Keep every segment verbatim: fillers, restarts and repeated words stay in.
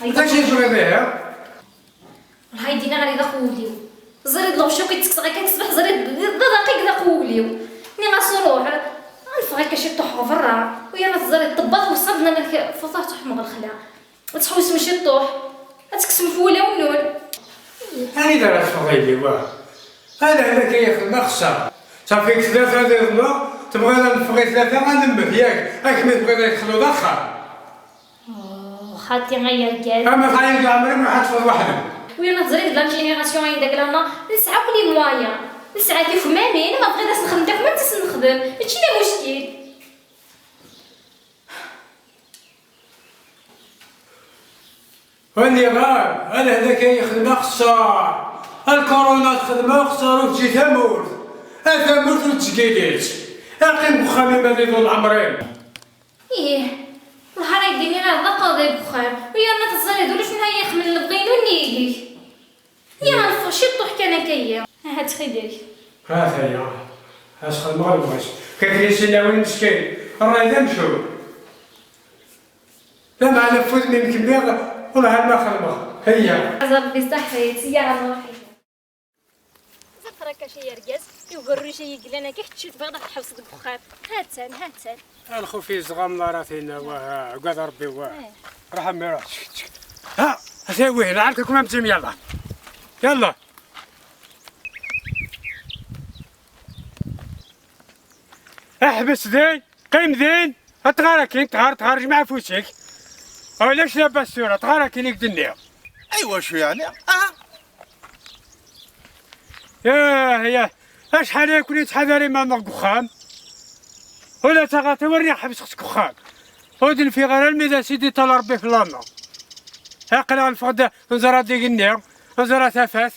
Ay, d acu i tebɣiḍ ihi? Hay dina ɣer idaq wul-iw. Ẓrid lɣeccuq i ttekkseɣ akka ṣṣbeḥ, ẓrid d aḍaq i idaq wul-iw. Nniɣ-as ruḥ, neffeɣ akka ciṭuḥ ɣer berra. U yerna teẓrid ṭṭebbat wṣaben anak fuḍa tuḥmeɣ lexla. Ad tḥewsem ciṭuḥ, ad tekksem f wulawen-nwen. Anida ara teffeɣ yelli wa? Ala, ala akka yaxdem axeṣṣar. Ṣafi deg tlata ad iḍneɣ, tebɣiḍ ad neffeɣ i tlata ad nemmet, yak? Akken i tebɣiḍ ad yexluḍ axxam. Oh, xaṭi ay argaz. Ama tɛayed leɛmer-im ruḥ ad teffeḍ weḥd-m. Win teẓriḍ la génération ayen deg lama, nesɛa akk les moyens. Nesɛa tikmamin, ma tebɣiḍ ad s-nexdem takmamt ad s-nexdem. Mačči d amuskil. Aniɣer, ala hdak ay yexdem axeṣṣar. Lkuruna texdem axeṣṣar ur teǧǧi tamurt. A tamurt ur tettgillit. Aqim deg uxxam-im ad iḍul ɛemr-im. Ih, lḥara i d-iniɣ d aqaḍi deg uxxam. U yerna teẓriḍ ulac win ay ixemmen lebɣi-inu nnig-k. Yya, neffeɣ ciṭṭuḥ kan akka-yi. Aha, ttxil-k. Ha-t-aya. Ad s-xedmeɣ lebɣi-s. Kifli sinawin meskin. Ṛṛay d amcum. Lameɛna f wudem-im kemmiɣ, wellah ar ma xedmeɣ. Heyya. Aẓ Ṛebbi ṣaḥit, yya, nruḥ. Ẓer trakka-k ay argaz, i ugerruj ay yeglan akka, kečč tebɣiḍ ad tḥebseḍ deg uxxam. Ha-tt-an, ha-tt-an. A lxuf yezɣam la ratina, wah, agad Ṛebbi, wah. Eh. Ruḥ a mmi, ruḥ, ttk, ttk. Ha, ata wihin, ɛerk-ikum amzim, yalla. Yalla. Ḥbes din, qqim din. Tɣar akin, tɣar, tɣar, jmeɛ afus-ik. Ulac labas tura, tɣar akin i k-d-nniɣ. Aywa, acu yeɛni? Ah! Yah, yah. Acḥal ay ken-yettḥadar iman deg uxxam? Ula d taɣaṭi ur rniɣ ḥebseɣ seg uxxam. Ur d-nfiɣ ara almi d asidi ṭala Ṛebbi fell-aneɣ. Aql-aɣ neffeɣ-d, nẓer adig-nni, nẓer tafat.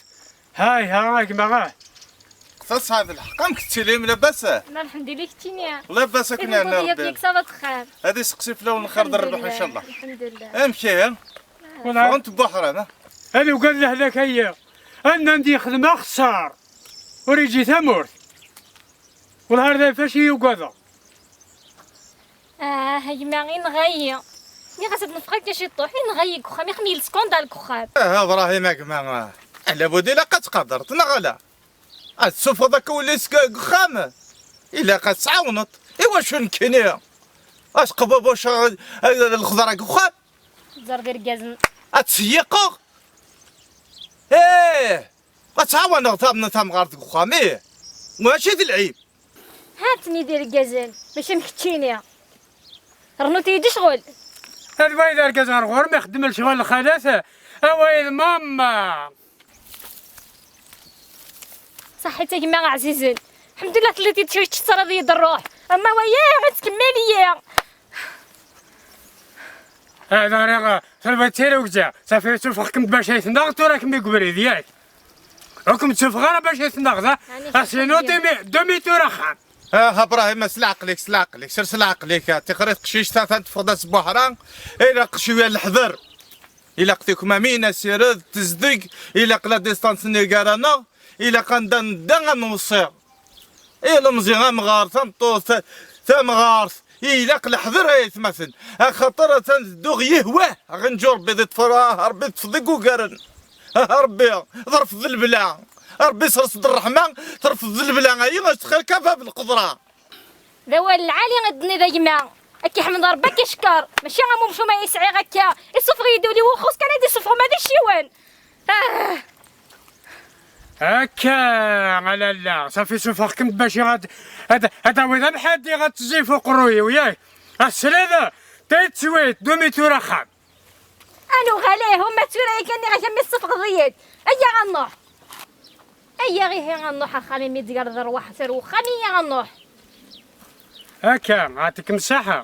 Hay ha, a gma, ah. Tesɛiḍ lḥeqq, amek tettilim, labas? Lḥemdullah, keččini? Labas, akken yeɛni Ṛebbi. Ad iseqsi fell-awen lxir d rrbeḥ, incallah. Lḥemdullah. Amek ihi? Ffɣent buḥram, ah? Ad ugad lehlak-ayi. Annan d-yexdem axeṣṣar. Ur yeǧǧi tamurt. Wellah ar d fac i yugadeɣ. Ah, a gma, inɣa-yi. Nniɣ-as ad neffeɣ akka ciṭuḥ, inɣa-yi deg uxxam, ixem-iyi leskandal deg uxxam. Ah, Ibrahim, a gma, ah. Ala bud ilaq ad tqadreḍ, neɣ ala? Ad tessufɣeḍ akka wul-is deg uxxam? Ilaq ad tɛawneḍ. Iwacu nekkini? Ad sqebubuceɣ, eh, lxeḍra deg uxxam? Tẓerḍ irgazen. Ad ttṣeyyiqeɣ? Eh! Ad tɛawaneɣ tam-, tamɣart deg uxxam, ih. Mačči d lɛib. Ha-ten-id irgazen, mačči am keččini. Rnu-t-id ccɣel. Anwa i d argaz ɣer ɣur-m ixeddmen lecɣal lxalat? Away d mamma. Ṣaḥit a gma ɛzizen. Lḥemdullah telliḍ-id kečč tettreḍ-iyi-d rruḥ. Ama waya ad tkemmel-iyi. Hada riɣ talba d tirugza. Safi ttufeɣ-kem-d bac ay tennaɣ tura kemm i ubrid, yak? Ur kem-ttufeɣ ara bac ay tennaɣ da. Asinu demi, demi tura axxam. Ah, Ibrahim, s leɛqel-ik, s leɛqel-ik, sers leɛqel-ik, ah, tixri teqcict, atan teffeɣ-d asbuḥra, ilaq cwiya leḥder. Ilaq tikmamin, asired, tezdeg, ilaq la distance-nni gar-aneɣ, ilaq anda nedda ad nweṣṣi. Ilemẓi amɣar, tameṭṭut ta-, tamɣart, ilaq leḥder ay atmaten, axaṭer atan tedduɣ yihwah, ɣenǧu Rebbi di ṭṭfer, ah, Rebbi ṭṭef deg ugaren, ah, Rebbi ḍerfed lebla, Rebbi sers-d ṛṛeḥma, terfed lebla, ayi ad txirk a bab lqeḍra. D awal lɛali i d-tenniḍ a gma. Akka ḥmed Rebbi akka icekkeṛ, mačči am umcum ay sɛiɣ akka. Isuffeɣ-iyi-d ul-iw uxxus kan ad isuffeɣ ma d iciwen. Ah. Akka, a lalla, safi suffeɣ-kem-d bac ad, ad, ad tawiḍ amḥaddi ad tezzi f uqerruy-iw, yak? A srid, tayet swit, dumi tura axxam. Anu ɣalih, uma tura yakan nniɣ-ak am issufɣeḍ-iyi-d. Ayya a Nuḥ. Ayya ihi a Nuḥ axxam imi d-gar d rwaḥ ar wexxam, iyya a Nuḥ. Akka, ɛṭikem ṣṣaḥa.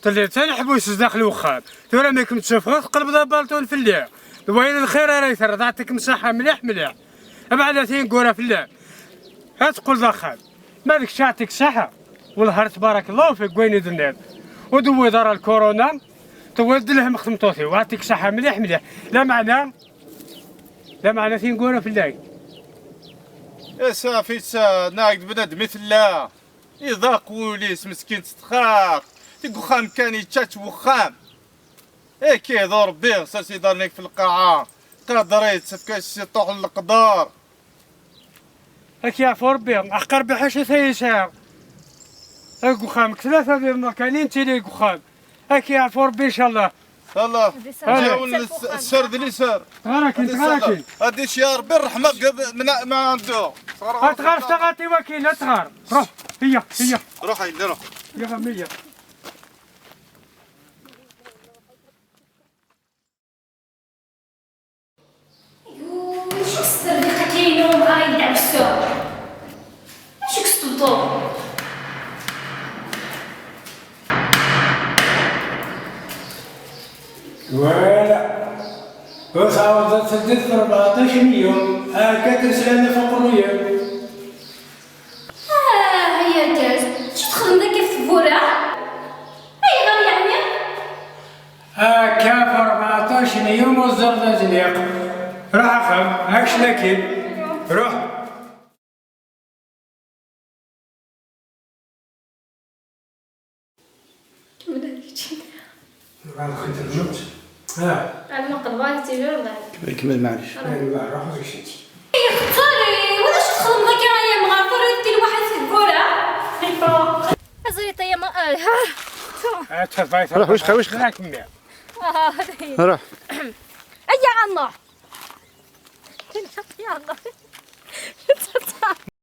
Telliḍ d taneḥbust daxel wexxam. Tura mi kem-ttafeɣ teqlbeḍ abalṭun fell-i. D wayen lxir ara yi-terreḍ, ɛṭikem ṣṣaḥa mliḥ mliḥ. Abeɛda tineggura fell-am. Ad teqqleḍ axxam. Ma d kečč ɛṭik ṣṣaḥa. Wellah ar tbarakallahu fik deg wayen i d-tenniḍ. Ur d-tewwiḍ ara lkuruna. Tewwiḍ-d lhemm tmeṭṭut-iw. Ɛṭik ṣṣaḥa mliḥ mliḥ. Lameɛna, lameɛna tineggura fell-ak. Eh, safi, sa, neɣ d bnadem i tella. Iḍaq wul-is meskin s txax, deg uxxam kan yečča-tt wexxam. Ikiḍ Rebbi, sers iḍarren-ik f lqaɛa, qader-itt, efk-as ciṭuḥ n leqder. Ad k-yeɛfu Rebbi, aḥeqq Rebbi ḥaca ta yesɛa. Deg uxxam, deg tlata d iḍ kan i nettili deg uxxam. Ad k-yeɛfu Rebbi, ncallah. Yalla, ǧawel sser d liser. Tɣar akin, tɣar akin. Ad ic ya Rebbi ṛṛeḥma mna ɛendu. Ad tɣar s taɣaṭ i wakin, ad tɣar. Ruḥ, hiyya, hiyya. Ruḥ a yelli, ruḥ. Hiyya, hiyya. Acu-k s terdiqt-agi-inu dɣa yedɛu ssuq? Acu-k s tebṭuḍ? Wala. Ur tɛawdeḍ ad teldiḍ f rbeɛṭac n yum, akka teslan ɣef uqerruy-im. Ah, ay argaz, acu txedmeḍ akka ɣef tewwura? Ayɣer yeɛni? Akka f rbeɛṭac n yum ur teẓẓreḍ azniq. Ruḥ axxam, akcem akkin. Ruḥ. Kemmel ad kečči. Bɣiɣ ad xedmeɣ. Ah. Ɛelmeɣ qelbeɣ ad tili ur ḍɛif. Kemmel, kemmel, maɛlic. Ruḥ, ruḥ, ruḥ, ruḥ. Yextar-i, wala acu txedmeḍ akka ay amɣar, terriḍ-d i lwaḥid teggura? Aẓrit ay ama-, ah, ha. Ah, tfeḍ, tfeḍ. Ruḥ, wicqa, wicqa. Ruḥ. Ayya, a Nuḥ. Yalla.